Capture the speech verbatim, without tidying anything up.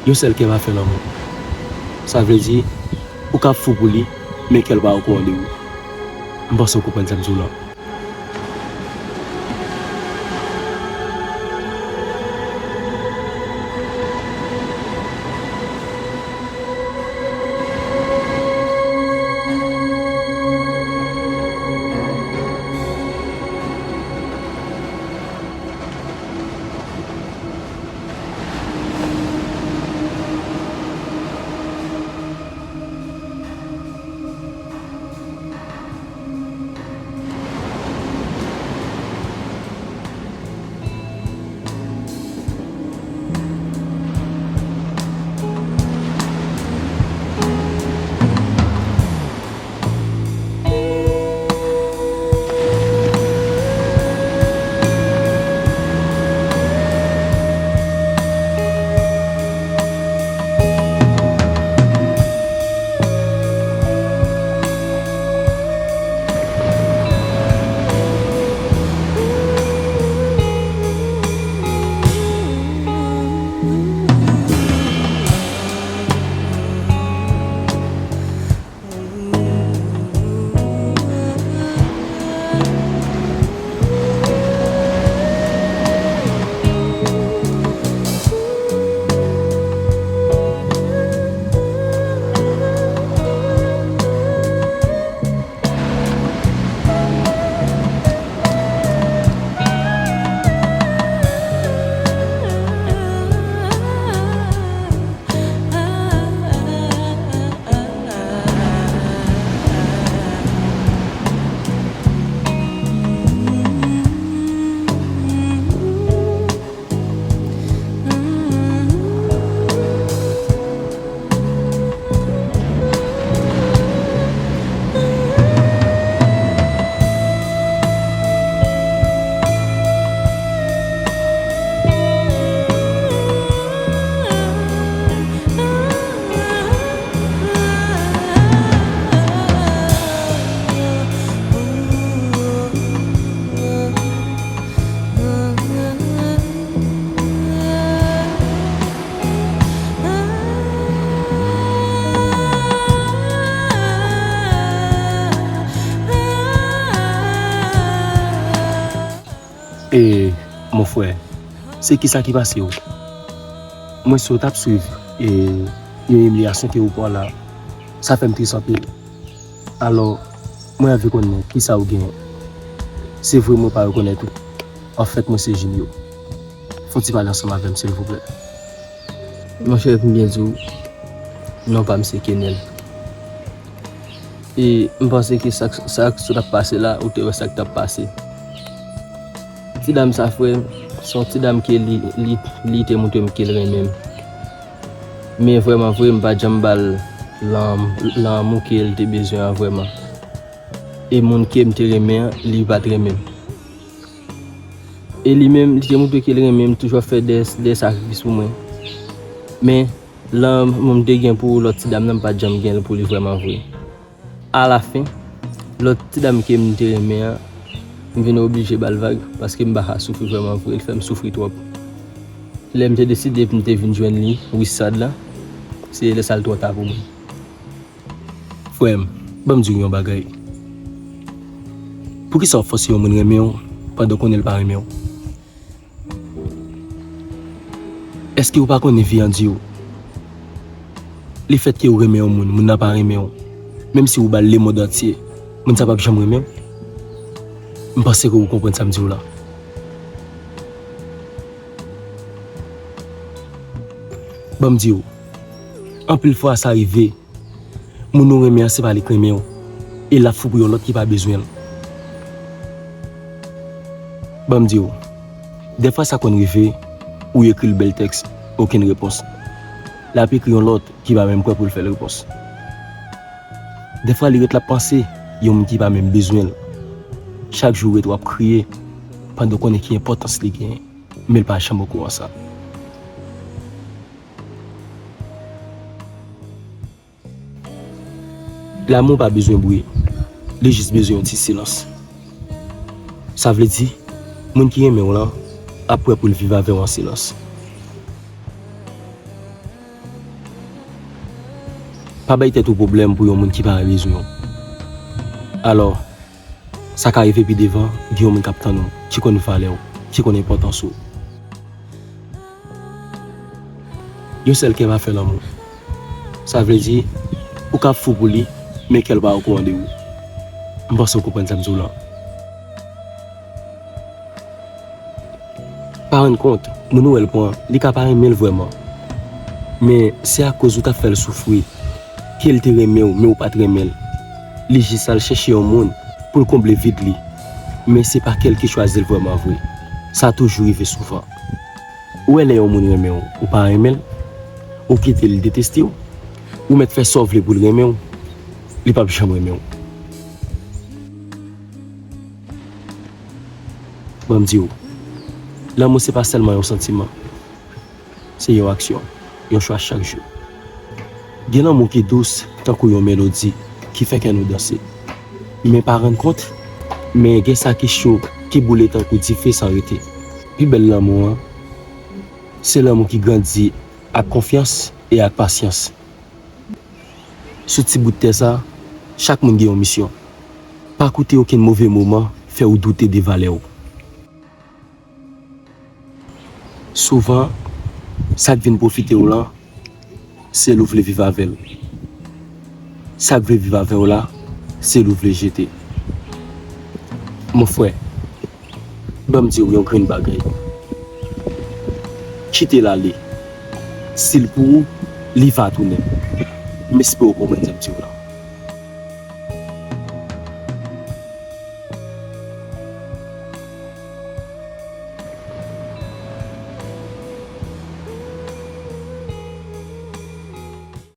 Yon sèl kè pa fè lanmou. Sa vle di, ou ka ap fou pou li, men kè l pa okouran de ou. M panse w konprann sa m di w lan. E, mon frè, se kisa ki pase w? Mwen si w t ap swiv, e, yon imilyasyon ke ou pran la, sa fè m tris anpil. Alò, mwen anvi konnen kisa ou genyen. Se vre mwen pa rekonèt ou. Anfèt, mwen se Junio. Fè yon ti pale ansanm avè m, silvouplè. Monchè, pou m byen di w, non pa m se Kenel. E m panse ke sa, sa k sot ap pase la, ou te wè sa k t ap pase. Ti dam sa, frè m, se yon ti dam ke li, li, li te montre m ke l renmen m. Men vrèman vre, m pa t janm ba l lan-, lanmou ke l te bezwen an vrèman. E moun ke m te renmen an, li pa t renmen m. E li menm, li te montre ke l renmen m, toujou ap fè de, de sakrifis pou mwen. Men, lanmou m te gen pou lòt ti dam nan, m pa t janm gen l pou li vrèman vre. Alafen, lòt ti dam ke m te renmen an, m vin oblije ba l vag, paske m pa ka soufri vrèman vre, l fè m soufri twòp. Lè m te deside pou m te vin jwenn li, Wissad la, se lè sa l twò ta pou mwen. Frè m, ban m di w yon bagay. Poukisa w ap fòse yon moun renmen w pandan w konnen l pa renmen w? Èske w pa konnen vi an di w? Lefètke w renmen yon moun, moun nan pa renmen w, menm si w ba l lemonn antye, moun sa p ap janm renmen w? M panse ke w konprann sa m di w la. Ban m di w, anpil fwa sa rive, moun ou renmen an se pa li k renmen w, e l ap fou pou yon lòt ki pa bezwen l. Ban m di w, dèfwa sa konn rive, ou ekri l bèl tèks, okenn repons. L ap ekri yon lòt ki pa menm prè pou l fè l repons. Dèfwa li ret l ap panse, yon moun ki pa menm bezwen l. Chak jou ou ret w ap kriye, pandan w konnen ki enpòtans li genyen, men l pa janm okouran sa. Lanmou pa bezwen bri, li jis bezwen yon ti silans. Sa vle di, moun ki renmen w lan ap prè pou l viv avè w an silans. Pa bay tèt ou pwoblèm pou yon moun ki pa rezonan. Alò, sa ka rive pi devan, gen yon moun k ap tann ou, ki konn valè w, ki konn enpòtans ou. Yon sèl kè pa fè lanmou. Sa vle di, ou ka ap fou pou li, men kè l pa okouran de ou. M panse w konprann sa m di w la. Pa rann kont, moun ou wè l pran, li ka pa renmen l vrèman. Men se akoz ou t ap fè l soufri, ke l te renmen w, men ou pa t renmen l. Li jis al chèche yon moun pou l konble vid li. Men se pa kè l ki chwazi l vrèman vre. Sa toujou rive souvan. Ou wè lè yon moun renmen w, ou pa renmen l, ou kite l deteste w, ou mèt fè sa w vle pou l renmen w, li p ap janm renmen w. Ban m di w, lanmou se pa sèlman yon santiman, se yon aksyon, yon chwa chak jou. Gen lanmou ki dous tankou yon melodi ki fè kè nou danse. Men pa rann kont, men gen sa ki cho, ki boule tankou dife san rete. Pi bèl lanmou an, se lanmou ki grandi ak konfyans e ak pasyans. Sou ti bout tè sa, chak moun gen yon misyon. Pa koute okenn move moman fè w doute de valè w. Souvan, sa k vin pwofite w lan, se l ou vle viv avè l. Sa k vle viv avè w la, se l ou vle jete. Mon frè, ban m di w yon grenn bagay. Kite l ale. Si l pou ou, li va tounen. M espere w konprann sa m di w la.